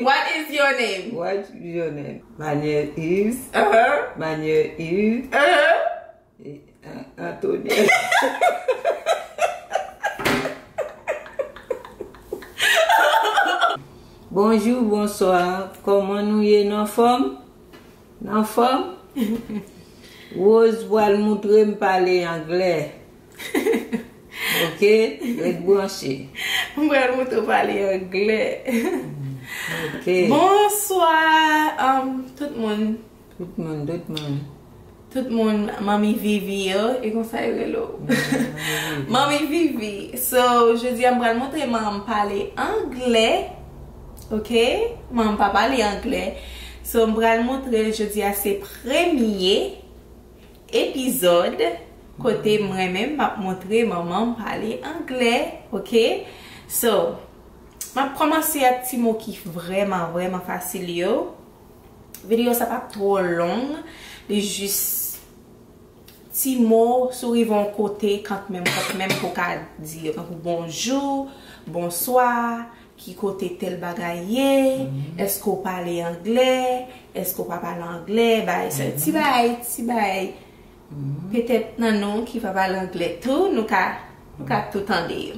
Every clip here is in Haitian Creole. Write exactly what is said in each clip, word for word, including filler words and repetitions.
What is your name? What is your name? My name is. Uh-huh. My name is. Uh-huh. Eh, An-, Antoinette. Bonjou, bonswa. Kòman nou ye? N anfòm? N anfòm? Rose pral moutre m pale anglè. Ok? Ret branche. M pral moutre w pale anglè. Ok. Bonswa, um, tout moun. Tout moun, tout moun. Tout moun, Manmi Vivi yo, e konsa yo rele w. Manmi Vivi. So, jodi a m pral montre manman m pale anglè. Ok? Manman m pa pale anglè. So, m pral montre l jodi a se premye epizòd kote mwen menm m ap montre manman m pale anglè. Ok? So, m ap kòmanse ak ti mo ki vrèman, vrèman fasil yo. Videyo sa p ap twò long, li jis ti mo, si w rive yon kote, kantmenm, kantmenm pou w ka di yo, tankou bonjou, bonswa, ki kote tèl bagay ye, èske w pale anglè, èske w pa pale anglè, bagay sa yo. Ti bagay, ti bagay. Petèt nan nou ki pa pale anglè tou, nou ka, nou ka tou tande yo.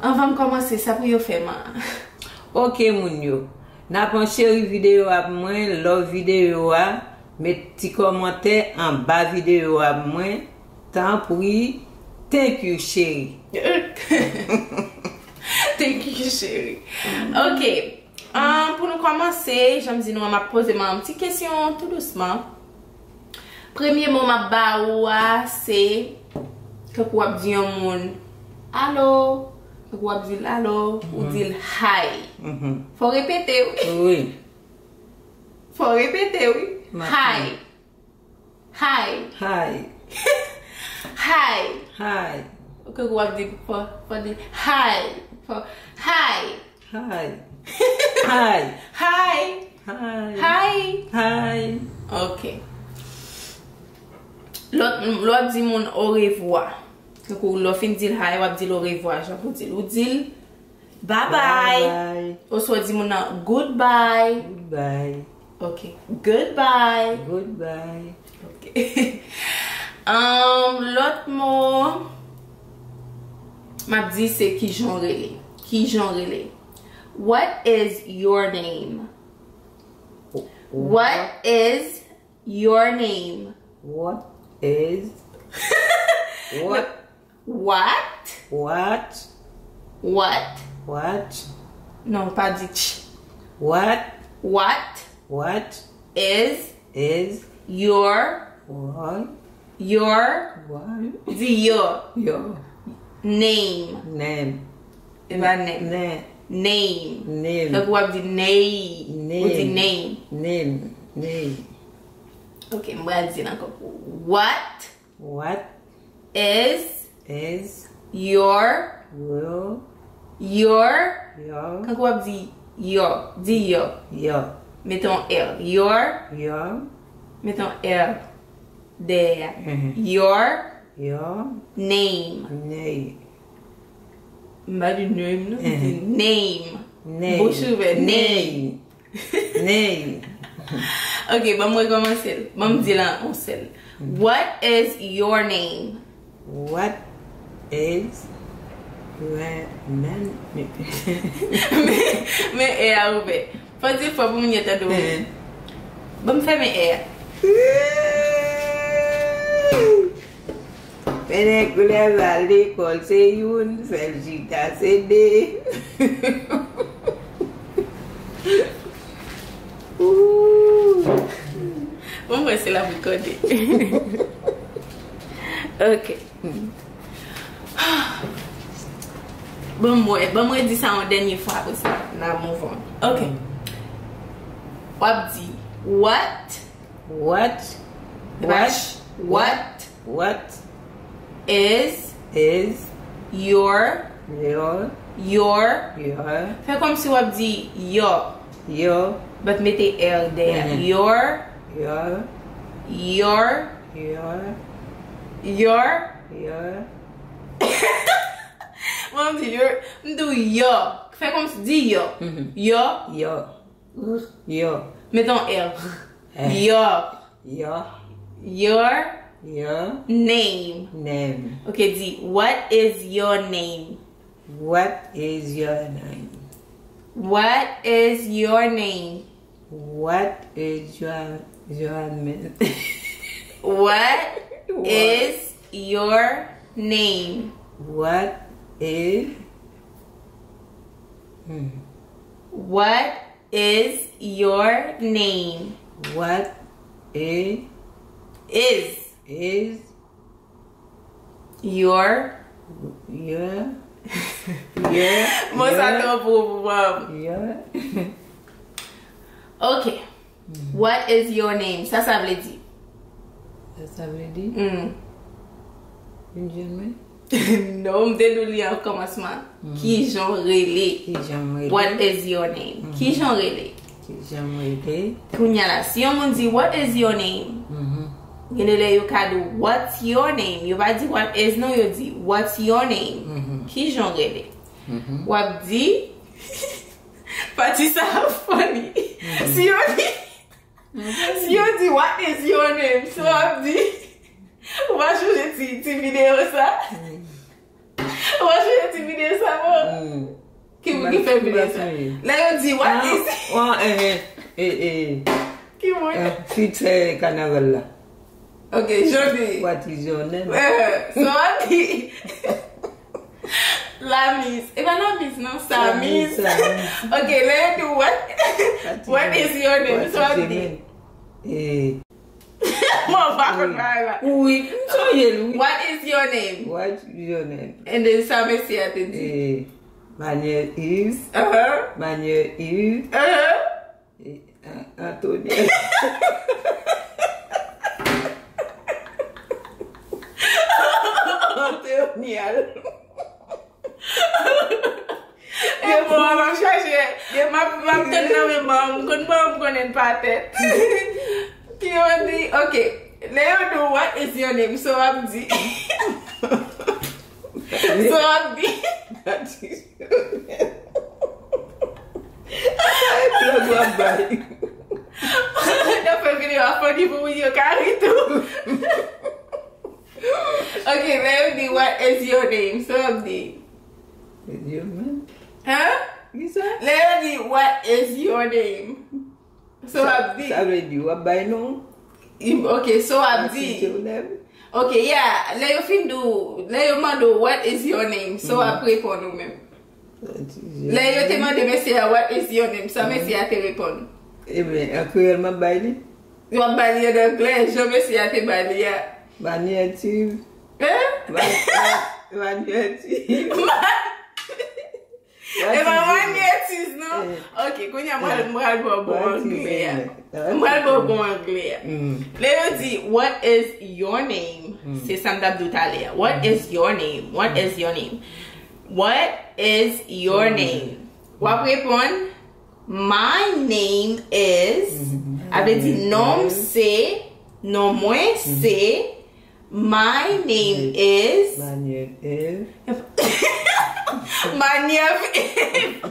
Anvan m kòmanse, sa pou yo fè man. Ok, moun yo. N ap ancheri videyo a pou mwen, love videyo a, met ti kòmantè anba videyo a pou mwen, tanpri. Thank you, cheri. Thank you, cheri. Ok. Ah, pou nou kòmanse, jan m di nou an, m ap poze manman m ti kesyon tou dousman. Premye mo m ap ba ou a, se, tankou w ap di yon moun, "Alo." Tankou w ap di l, "Alo," ou di l, "Hi." Fò w repete, wi. Wi. Fò w repete, wi. Hi. Hi. Hi. Hi. Hi. Ok, w ap di fò, fò di hi. Fò, hi. Hi. Hi. Hi. Hi. Hi. Hi. Ok. Lòt, lè w ap di moun orevwa. Tankou lè w fin di l hi, w ap di l orevwa, jan pou di l. Ou di l bye bye. Bye bye. Oswa w di moun nan goodbye. Goodbye. Ok. Goodbye. Goodbye. Ok. Um, lòt mo m ap di se kijan w rele. Kijan w rele. What is your name? What is your name? What is what? What? What? What? What? Non, pa di ch. What? What? What? Is. Is. Your. What? Your. What? Di yo. Yo. Name. Name. E pa name. Name. Name. Name. Tankou w ap di name. Name. Ou di name. Name. Name. Ok, m pral di l ankò pou ou. What? What? Is. Is. Your. Your. Your. Your. Tankou w ap di yo. Di yo. Yo. Mete yon L. Your. Your. Mete yon L dèyè a. Mhm. Your. Your. Name. Name. M pa di name, non. Mhm. Di name. Name. Bouch ouvè. Name. Name. Name. Ok, ban m rekòmanse l. Ban m di l an yon sèl. What is your name? What is your name? Men, men e a ouvè. Fò di fò pou moun yo tande w. Eh. Ban m fèmen e a. Fè nèg leve al lekòl se youn, fè l chita se de. Ooh. Bon, mwen se la pou kòde. Ok. Bon, mwen, bon, mwen di sa yon dènye fwa, apre sa, n a move on. Ok. W ap di, what? What? What? What? What? What? Is. Is. Your. Your. Your. Your. Fè kòmsi w ap di yo. Yo. But mete L dèyè. Mhm. Your. Your. Your. Your. Your. Your. Mwen m di yo. M di yo. Fè kòmsi, di your. Mhm. Your. Your. Your. Mete yon R. Eh. Your. Your. Your. Your. Name. Name. Ok, di, what is your name? What is your name? What is your name? What is your your name? What What? Is your name? What is hmm. What is your name? What is Is is your your your Mo sa your, twò pou pou mwen. Your Ok. What is your name? Sa sa vle di? Sa sa vle di? Mm. Vin jwenn mwen? Non, m te di w li an kòmansman. Kijan w rele? Kijan m rele? What is your name? Kijan w rele? Kijan m rele? Kounye a la, si yon moun di, what is your name? Mhm. Gen de lè yo ka di, what's your name? Yo pa di, what is, non, yo di, what's your name? Mhm. Kijan w rele? Mhm. W ap di, pati sa funny. Si yo di, si yo di, what is your name? So w ap di, ou pa chonje ti, ti videyo sa? Ou pa chonje ti videyo sa, bon? Mm. Ki moun ki fè videyo sa? Lè yo di, what is, Wan, eh, eh, eh, eh. Ki moun? Eh, Fit fè kanaval la. Ok, jodi. What is your name? Eh, so w ap di, Lamis. E pa Lamis, non, Samis. Samis. Ok, lè yo di, what? What is your name? So w ap di, Eh, mwen pa konn bagay la. Wi, m sonje l, wi. What is your name? What is your name? And then sa mesye a te di. Eh, my name is, Uh-huh. My name is Uh-huh. eh, An- Anthony. Anthony al. E bon, m ap chache. E m ap, m ap tann nan men mwen. M konn mwen, m konnen pa tèt. Ki yo di, ok. Lè yo di, what is your name? So w ap di. So w ap di. Plòg w ap bay. Yo fè videyo a funny pou moun yo ka ri tou. Ok, lè yo di, what is your name? So w ap di. Yo menm. Huh? Ki sa? Lè yo di, what is your name? So w ap di. Sa vle di, w ap bay non? Ok, so w ap di. Ati, yo lèm. Ok, yeah. Lè yo fin di w, lè yo mande w, what is your name? So w ap reponn ou menm. Lè yo te mande mesye a, what is your name? Sa mesye a te reponn. Ebyen, an kreyòl, m ap bay li. W ap bay li an anglè, jan mesye a te bay li a. Manyètiv. Hein? Manyètiv. E pa manyètiz, non? Ok, kounye a mwen, mwen al bò bon anglè a. Mwen al bò bon anglè a. Lè yo di, what is your name? Se sa m t ap di w talè a. What is your name? What is your name? What is your name? W ap reponn, my name is. A vle di non m se, non mwen se. My name is. Manyèv Eve. Manyèv Eve.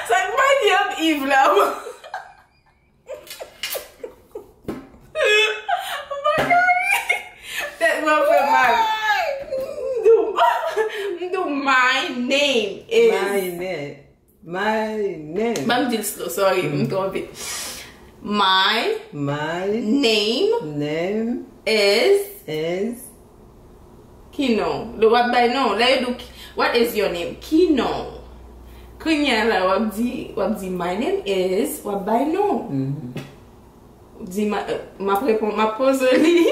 Sa k Manyèv Eve la? Tèt mwen fè mal. M di w, m di w, my name is. My name. My name. Ban m di l slow, sorry, m twonpe. My My name name is. Is. Ki non? Lè w ap bay non, lè yo di w, what is your name? Ki non? Kounye a la, w ap di, w ap di, my name is, w ap bay non. Di, ma- eh, m ap reponn, m ap poze li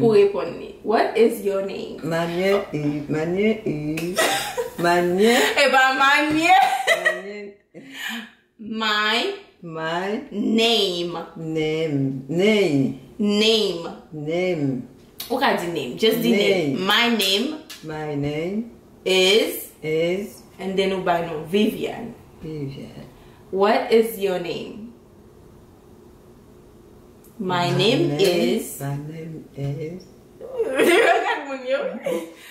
pou reponn li. What is your name? Manyèv Eve. Manyèv Eve. Manyèv. E pa manyè. Manyèv. My My name. Name. Name. Name. Name. Ou ka di name. Just di name. Name. My name My name is. Is And then ou bay non. Vivian. Vivian. What is your name? My name is. My name is. Regarde moun yo.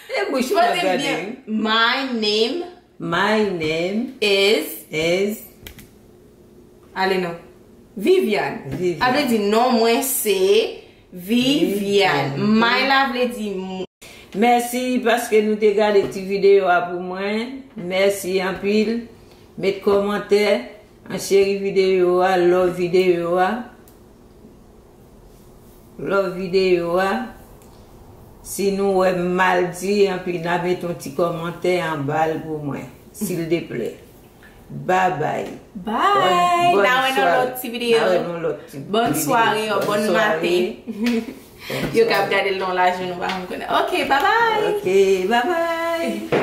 E bouch Poze mwen gade. Byen. My name My name is is Ale non. Viviane. Viviane. Sa vle di non mwen se Viviane. Viviane. My la vle di m. Mèsi paske nou te gade ti videyo a pou mwen. Mèsi anpil. Met kòmantè, an cheri videyo a, love videyo a. Love videyo a. Si nou wè m mal di anpil, n a met yon ti kòmantè anba l pou mwen, sildeplè. Babay. Bye. N a wè nan lòt ti videyo. N a wè nan lòt ti videyo. Bòn sware, bòn maten. Yo k ap gade l nan lajounen, nou pa konn konnen. Ok, babay. Ok, babay.